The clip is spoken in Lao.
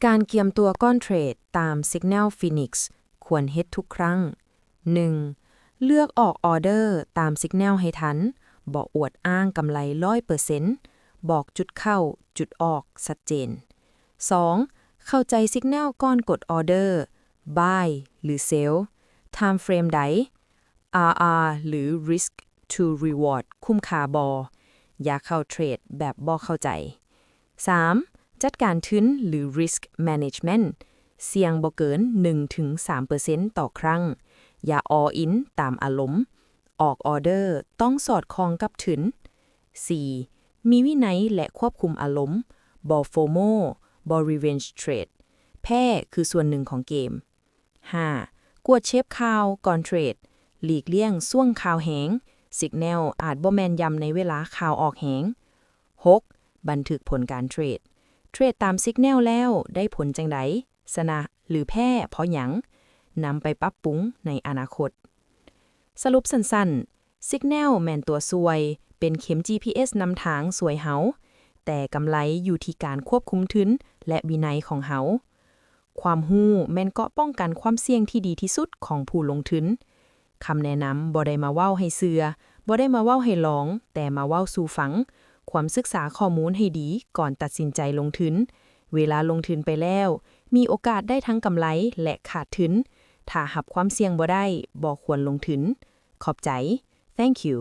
ການກຽມຕົວກ່ອນເທຣດຕາມ Signal Phoenix ຄວນເຮັດທຸກຄັ້ງ. ໜຶ່ງ ເລືອກອອກອໍເດີຕາມ Signal ໃຫ້ທັນ, ບໍ່ອວດອ້າງກຳໄລຮ້ອຍເປີເຊັນ, ບອກຈຸດເຂົ້າ, ຈຸດອອກຊັດເຈນ. ສອງ ເຂົ້າໃຈ Signal ກ່ອນກົດອໍເດີ, Buy ຫຼື Sell, Time Frame ໃດ, ອາອາ ຫຼື Risk to Reward ຄຸ້ມຄ່າບໍ່? ຢ່າເຂົ້າເທຣດແບບບໍ່ເຂົ້າໃຈ. ສາມ ຈັດການທຶນ ຫຼື Risk Management, ສ່ຽງບໍ່ເກີນໜຶ່ງເຖິງສາມເປີເຊັນຕໍ່ຄັ້ງ. ຢ່າ All In ຕາມອາລົມ. ອອກອໍເດີຕ້ອງສອດຄ່ອງກັບທຶນ. ສີ່ ມີວິໄນ ແລະ ຄວບຄຸມອາລົມ. ບໍ່ FOMO, ບໍ່ Revenge Trade. ແພ້ຄືສ່ວນໜຶ່ງຂອງເກມ. ຫ້າ ກວດເຊັກຂ່າວກ່ອນເທຣດ, ຫຼີກລ່ຽງຊ່ວງຂ່າວແຮງ, Signal ອາດບໍ່ແມ່ນຢຳໃນເວລາຂ່າວອອກແຮງ. ຫົກ ບັນທຶກຜົນການເທຣດ. ເທຣດຕາມ Signal ແລ້ວໄດ້ຜົນຈັ່ງໃດ, ຊະນະ ຫຼື ແພ້ເພາະຫຍັງ, ນຳໄປປັບປຸງໃນອະນາຄົດ. ສະຫຼຸບສັ້ນໆ, Signal ແມ່ນຕົວຊ່ວຍ, ເປັນເຂັມ ຈີພີເອສ ນຳທາງຊ່ວຍເຮົາ, ແຕ່ກຳໄລຢູ່ທີ່ການຄວບຄຸມທຶນ ແລະ ວິໄນຂອງເຮົາ. ຄວາມຮູ້ແມ່ນເກາະປ້ອງກັນຄວາມສ່ຽງທີ່ດີທີ່ສຸດຂອງຜູ້ລົງທຶນ. ຄຳແນະນຳບໍ່ໄດ້ມາເວົ້າໃຫ້ເຊື່ອ, ບໍ່ໄດ້ມາເວົ້າໃຫ້ລອງ, ແຕ່ມາເວົ້າສູ່ຟັງ. ຄວນສຶກສາຂໍ້ມູນໃຫ້ດີກ່ອນຕັດສິນໃຈລົງທຶນ. ເວລາລົງທຶນໄປແລ້ວ, ມີໂອກາດໄດ້ທັງກຳໄລ ແລະ ຂາດທຶນ. ຖ້າຮັບຄວາມສ່ຽງບໍ່ໄດ້, ບໍ່ຄວນລົງທຶນ. ຂອບໃຈ. Thank you.